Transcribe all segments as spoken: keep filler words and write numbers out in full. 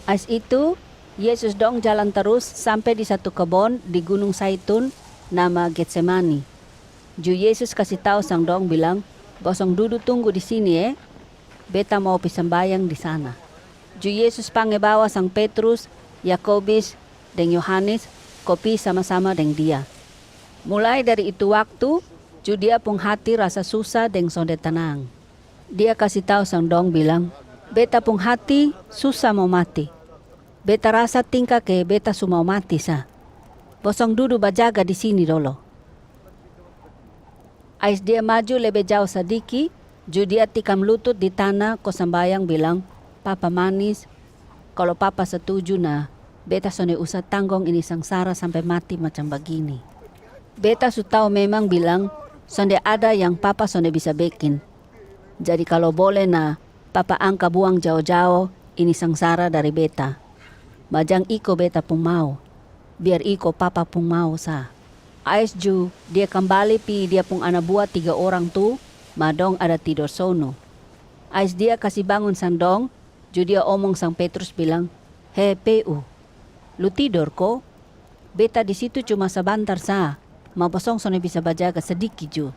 Ais itu, Yesus dong jalan tarús sampe di satu kebon di Gunung Saitun, nama Getsemani. Ju Yesus kasi tau sang dong bilang, "Bosong dudu tunggu di sini e, Beta mau pi sambayang di sana." Ju Yesus pange bawa sang Petrus, Yakobis, deng Yohanes, ko pi sama-sama deng Dia. Mulai dari itu waktu, ju Dia pung hati rasa susa deng sonde tanang. Dia kasi tau sang dong bilang, "Beta pung hati susa mau mati. Beta rasa tingka ke Beta su mau mati sa. Bosong dudu bajaga di sini dolo." Ais Dia maju lebe jao sadiki, ju Dia tikam lutut di tana ko sambayang bilang, "Papa manis, kalo Papa satuju na, Beta sonde usa tanggong ini sangsara sampe mati macam bagini. Beta su tau memang bilang, sonde ada yang Papa sonde bisa bekin. Jadi kalo bole na, Papa angka buang jao-jao ini sangsara dari Beta. Ma jang iko Beta pung mau, biar iko Papa pung mau sa." Ais ju Dia kambali pi Dia pung ana bua tiga orang tu, ma dong ada tidor sonu. Ais Dia kasi bangun sang dong, ju Dia omong sang Petrus bilang, "He Peu, lu tidor ko? Beta di situ cuma sabantar sa, ma bosong sonde bisa bajaga sadiki ju.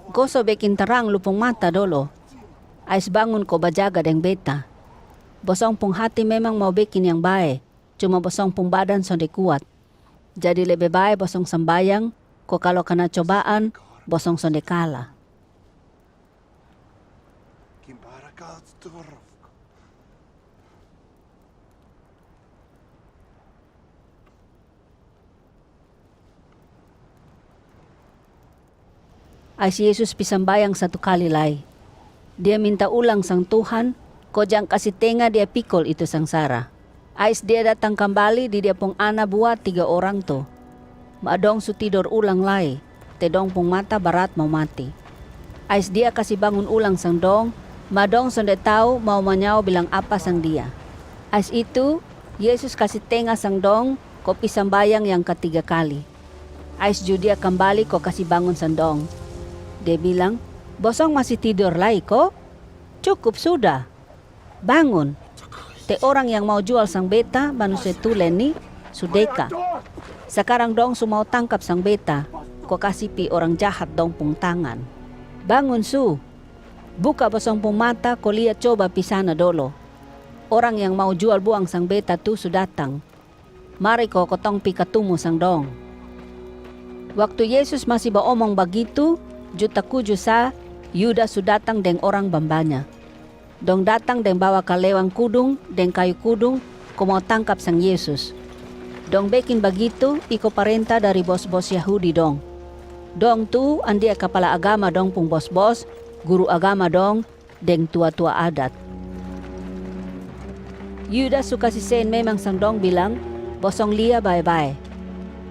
Goso bekin tarang lu pung mata dolo. Ais bangun ko bajaga deng Beta. Bosong pung hati memang mau bekin yang bae, cuma bosong pung badan sonde kuat. Jadi lebe bae bosong sambayang, ko kalo kana cobaan, bosong sonde kala." Ais Yesus pi sambayang satu kali lai. Dia minta ulang sang Tuhan, ko jang kasi tenga Dia pikol itu sangsara. Ais Dia datang kambali di Dia pung ana bua tiga orang tu. Ma dong su tidor ulang lai, te dong pung mata barat mau mati. Ais Dia kasi bangun ulang sang dong, ma dong sonde tau mau manyao bilang apa sang Dia. Ais itu, Yesus kasi tenga sang dong, ko pi sambayang yang katiga kali. Ais ju Dia kambali ko kasi bangun sang dong. Dia bilang, "Bosong masi tidor lai ko? Cukup suda. Bangun. Te orang yang mau jual sang Beta, Manusia Tulen ni, su deka. Sakarang dong su mau tangkap sang Beta, ko kasi pi orang jahat dong pung tangan. Bangun su. Buka bosong pung mata ko lia coba pi sana dolo. Orang yang mau jual buang sang Beta tu su datang. Mari ko kotong pi katumu sang dong." Waktu Yesus masi baomong bagitu, ju takuju sa, Yudas su datang deng orang bambanya. Dong datang deng bawa kalewang kudung deng kayu kudung, ko mau tangkap sang Yesus. Dong bekin bagitu iko parenta dari bos-bos Yahudi dong. Dong tu andia kapala agama dong pung bos-bos, guru agama dong, deng tua-tua adat. Yudas su kasi sen memang sang dong bilang, "Bosong lia bae-bae.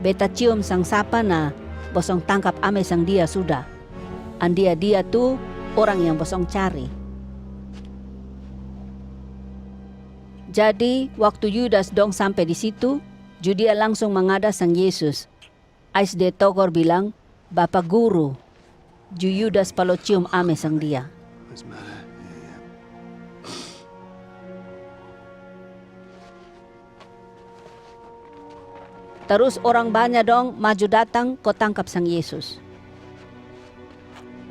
Beta cium sang sapa na, bosong tangkap ame sang dia suda. Andia dia tu orang yang bosong cari." Jadi, waktu Yudas dong sampe di situ, ju dia langsung mangada sang Yesus. Ais dia togor bilang, "Bapa Guru." Ju Yudas palo cium ame sang dia. Tarus orang banya dong maju datang ko tangkap sang Yesus.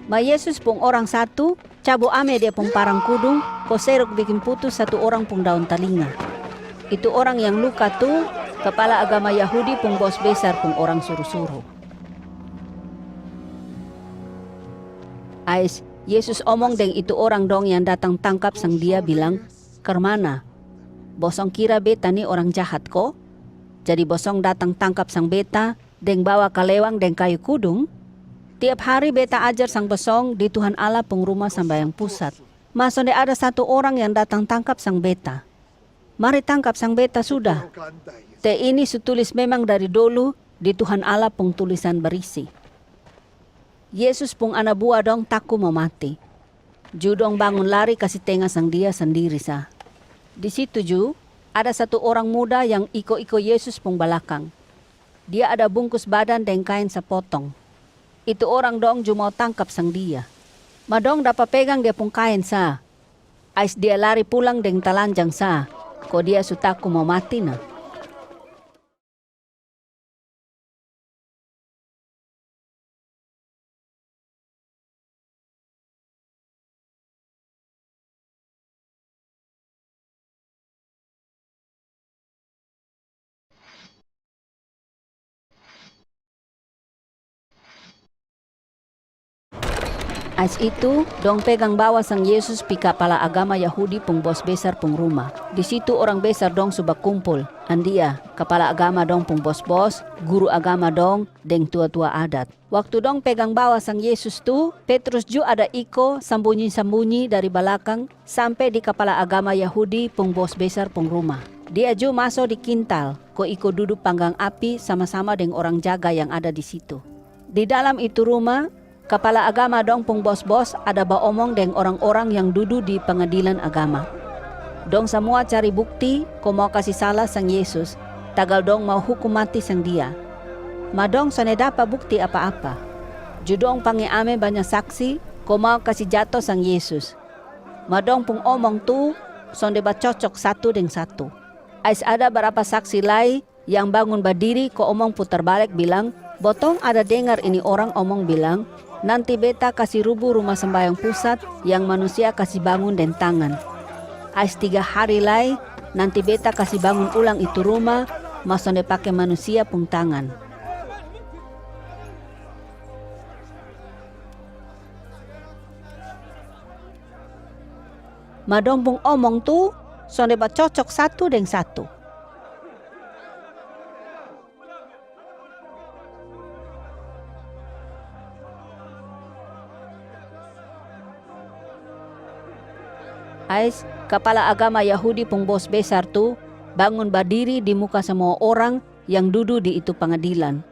Ma Yesus pung orang satu cabu ame dia pung parang kudung, ko seruk bikin putus satu orang pung daun talinga. Itu orang yang luka tu kapala agama Yahudi pung bos besar pung orang suru-suru. Ais Yesus omong deng itu orang dong yang datang tangkap sang dia bilang, "Karmana? Bosong kira Beta ni orang jahat ko? Jadi bosong datang tangkap sang Beta deng bawa kalewang deng kayu kudung? Tiap hari Beta ajar sang bosong di Tuhan Allah pung Ruma Sambayang Pusat. Ma sonde ada satu orang yang datang tangkap sang Beta. Mari tangkap sang Beta suda. Te ini su tulis memang dari dolu di Tuhan Allah pung tulisan barisi." Yesus pung ana bua dong taku mau mati. Ju dong bangun lari kasi tenga sang dia sandiri sa. Di situ ju ada satu orang muda yang iko-iko Yesus pung balakang. Dia ada bungkus badan deng kaen sapotong. Itu orang dong ju mau tangkap sang dia. Ma dong dapa pegang dia pung kaen sa. Ais dia lari pulang deng talanjang sa. ko dia su taku mau mati na. Ais itu, dong pegang bawa sang Yesus pi kapala agama Yahudi pung bos besar pung ruma. Di situ orang besar dong su bakumpul, andia, kapala agama dong pung bos-bos, guru agama dong, deng tua-tua adat. Waktu dong pegang bawa sang Yesus tu, Petrus ju ada iko sambunyi-sambunyi dari balakang sampe di kapala agama Yahudi pung bos besar pung ruma. Dia ju maso di kintal, ko iko dudu panggang api sama-sama deng orang jaga yang ada di situ. Di dalam itu ruma, kapala agama dong pung bos-bos ada baomong deng orang-orang yang dudu di pangadilan agama. Dong samua cari bukti ko mau kasi sala sang Yesus, tagal dong mau hukum mati sang Dia. Ma dong sonde dapa bukti apa-apa. Ju dong pange ame banya saksi ko mau kasi jato sang Yesus. Ma dong pung omong tu sonde bacocok satu deng satu. Ais ada barapa saksi lai yang bangun badiri ko omong putar balek bilang, "Botong ada dengar ini orang omong bilang, 'Nanti beta kasi rubu ruma sambayang pusat yang manusia kasi bangun deng tangan. Ais tiga hari lai, nanti beta kasi bangun ulang itu ruma, ma sonde pake manusia pung tangan.'" Ma dong pung omong tu sonde bacocok satu deng satu. Ais, kapala agama Yahudi pung bos besar tu bangun badiri di muka samua orang yang dudu di itu pangadilan.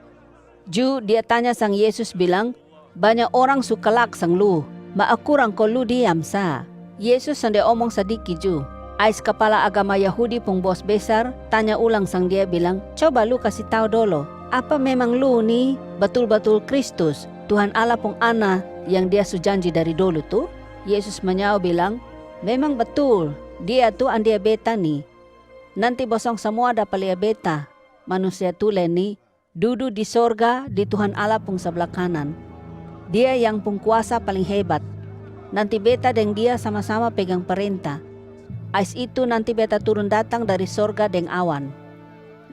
Ju dia tanya sang Yesus bilang, "Banya orang su kalak sang lu, ma akurang ko lu diam sa?" Yesus sonde omong sadiki ju. Ais kapala agama Yahudi pung bos besar tanya ulang sang dia bilang, "Coba lu kasi tau dolo, apa memang lu ni batul-batul Kristus, Tuhan Allah pung Ana yang Dia su janji dari dolu tu?" Yesus manyao bilang, "Memang batul, Dia tu andia beta ni. Nanti bosong samua dapa lia beta, Manusia Tulen ni, dudu di sorga di Tuhan Allah pung sabla kanan. Dia yang pung kuasa paling hebat. Nanti beta deng Dia sama-sama pegang parenta. Ais itu nanti beta turun datang dari sorga deng awan."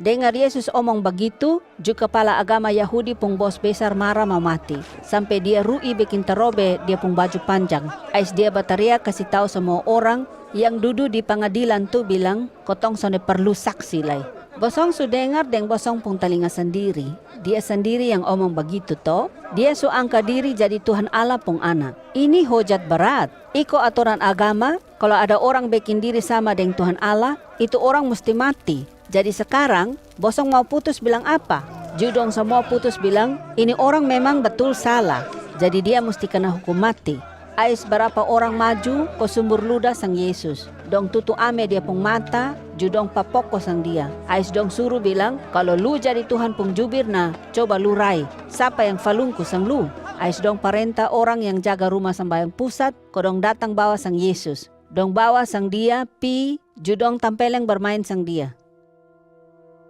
Dengar Yesus omong bagitu, ju kapala agama Yahudi pung bos besar mara mau mati, sampe dia ru'i bekin tarobe dia pung baju panjang. Ais dia bataria kasi tau samua orang yang dudu di pangadilan tu bilang, "Kotong sonde parlu saksi lai. Bosong su dengar deng bosong pung talinga sandiri. Dia sandiri yang omong bagitu to? Dia su angka diri jadi Tuhan Allah pung Ana. Ini hojat barat. Iko atoran agama, kalo ada orang bekin diri sama deng Tuhan Allah, itu orang musti mati. Jadi sakarang, bosong mau putus bilang apa?" Ju dong samua putus bilang, "Ini orang memang batul sala. Jadi dia musti kana hukum mati." Ais barapa orang maju ko sumbur luda sang Yesus. Dong tutu ame dia pung mata, ju dong papoko sang Dia. Ais dong suru bilang, "Kalo lu jadi Tuhan pung jubir na, coba lu rai, sapa yang falungku sang lu?" Ais dong parenta orang yang jaga ruma sambayang pusat, ko dong datang bawa sang Yesus. Dong bawa sang Dia pi, ju dong tampeleng barmaen sang Dia.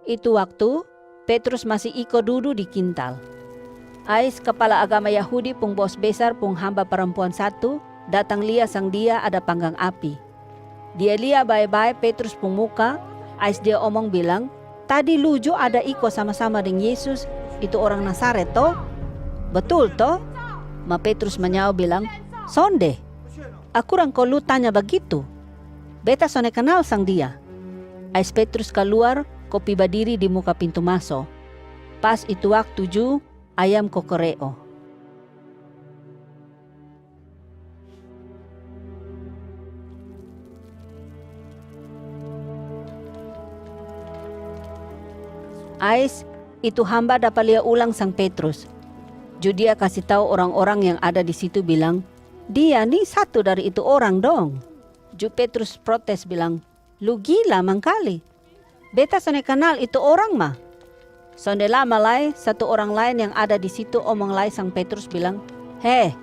Itu waktu, Petrus masi iko dudu di kintal. Ais kapala agama Yahudi pung bos besar pung hamba parampuan satu datang lia sang dia ada panggang api. Dia lia bae-bae Petrus pung muka, ais dia omong bilang, "Tadi lu ju ada iko sama-sama deng Yesus, itu orang Nasaret to? Batul to?" Ma Petrus manyao bilang, "Sonde. Akurang ko lu tanya bagitu? Beta sonde kanal sang dia." Ais Petrus kaluar ko pi badiri di muka pintu maso. Pas itu waktu ju ayam kokore'o. Ais, itu hamba dapa lia ulang sang Petrus. Ju dia kasi tau orang-orang yang ada di situ bilang, "Dia ni satu dari itu orang dong." Ju Petrus protes bilang, "Lu gila mangkali. Beta sonde kanal itu orang ma." Sonde lama lai, satu orang laen yang ada di situ omong lai sang Petrus bilang, "He,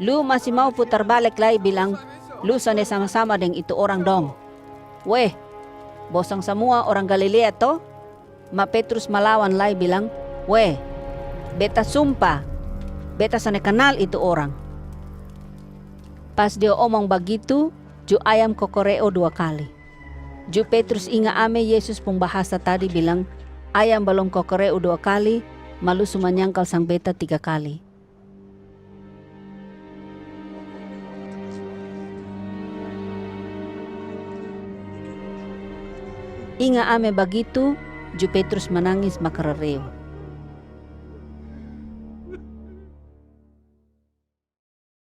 lu masi mau putar balek lai bilang lu sonde sama-sama deng itu orang dong? Weh, Bosong samua orang Galilea to? Ma Petrus malawan lai bilang, "Weh, beta sumpa, beta sane kanal itu orang." Pas dia omong bagitu, ju ayam kokoreo dua kali. Ju Petrus inga ame Yesus pung bahasa tadi bilang, "Ayam balom kokoreo dua kali, malu su manyangkal sang beta tiga kali." Inga ame bagitu, ju Petrus manangis makarareu.